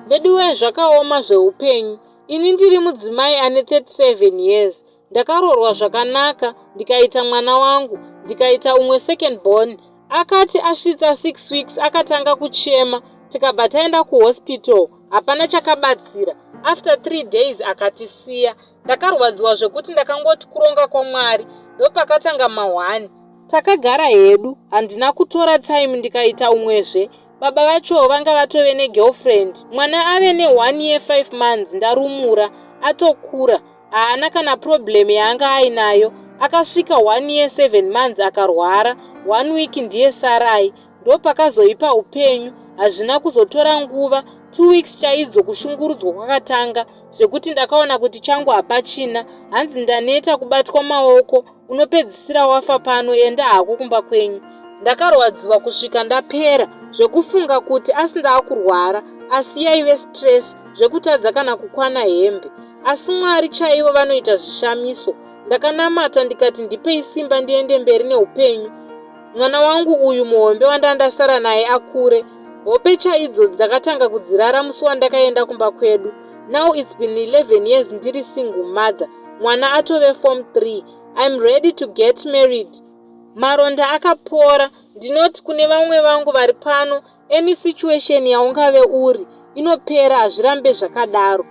Veduwee zvakaoma zveupenyu. Ini ndiri mudzimai ane 37 years. Ndakaroorwa zvakanaka ndikaita mwana wangu ndikaita umwe second born. Akati asvitsa 6 weeks akatanga kuchema tikabva taenda kuhospital hapana chakabatsira. After 3 days akatisiya. Ndakarwadziwa zvekuti ndakangoti kuronga kwaMwari ndopakatanga mahwani. Takagara hedu handina kutora time ndikaita umwezve. Baba vacho vanga vatove negirlfriend. Mwana ave ne 1 year 5 months ndarumura atokura haana kana problem yaanga ainayo. Akasvika 1 year 7 months akarwara 1 week ndiye sarai. Ndopakazoipa upenyu hazvina kuzotora nguva 2 weeks chaidzo kushungurudzwa kwakatanga zvekuti ndakaona kuti changu hapachina hanzi ndaneta kubatwa maoko unopedzisira wafa pano enda hako kumba kwenyu. Ndakarwadziwa kusvika ndapera zvekufunga kuti asi ndaakurwara asi yaive stress zvekutadza kana kukwana hembe. Asi Mwari chaivo vanoita zvishamiso. Ndakanamata ndikati ndipei simba ndiende mberi neupenyu. Mwana wangu uyu muhombe wandandasara naye akure. Hope chaidzo ndakatanga kudzirara musi wandakaenda kumba kwedu. Now it's been 11 years ndiri single mother. Mwana atove form 3. I'm ready to get married. Maronda akapora. Ndinoti kune vamwe vangu vari pano, any situation yaungave uri, inopera hazvirambe zvakadaro.